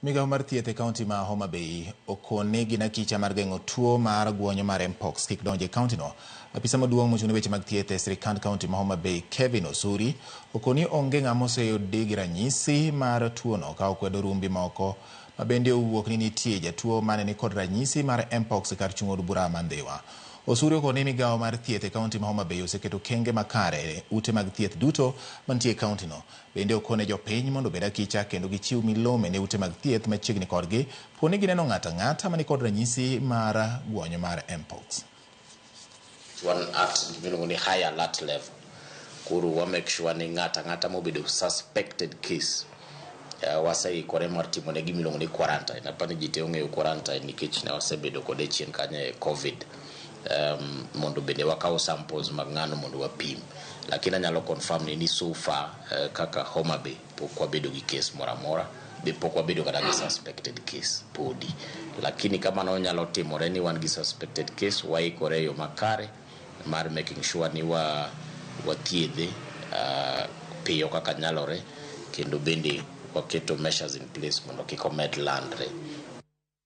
Migawo mar thieth e kaunti ma Homa Bay okone gin akicha mar geng'o tuo mar guonyo mar Mpox kik donj e kauntino. Apisa maduong' mochung' ne weche mag thieth e sirikand kaunti ma Homa Bay Kevin Osuri okoni onge ng'ama oseyudi gi ranyisi mar tuono ka okwedo rumbi moko ma bende owuok ni nitie jatuo mane ni kod ranyisi mar Mpox e kar chung' od bura ma Ndhiwa. Osuri okoni migawo mar thieth e kaunti ma Homa Bay oseketo kenge makare e ute mag thieth duto mantie e kauntino. Bende okone jopiny mondo obed akicha kendo gichiw milome ne ute mag thieth machiegni kodgi po ni gineno ng'ato ang'ata mani kod ranyisi mar guonyo mar Mpox. Wan at gimiluongo ni high alert level. Koro wa make sure ni ng'ato ang'ata mobedo suspected case waseikore mar timone gimiluongo ni quarantine. Apani ji te ong'eyo quarantine nikech ne wasebedo kode chien kanyo e COVID. Mondo bende wakaw samples mag ng'ano mondo wapim. Lakini anyalo confirm ni so far kaka Homa Bay pok wabedo gi case moro amora, be pok wabedo kata gi suspected case podi. Lakini ka mano nyalo timore ni wan gi suspected case, waikore e yo makare mar making sure ni wa wathiedhe piyo kaka nyalore, kendo bende waketo measures in place mondo kik omed landre.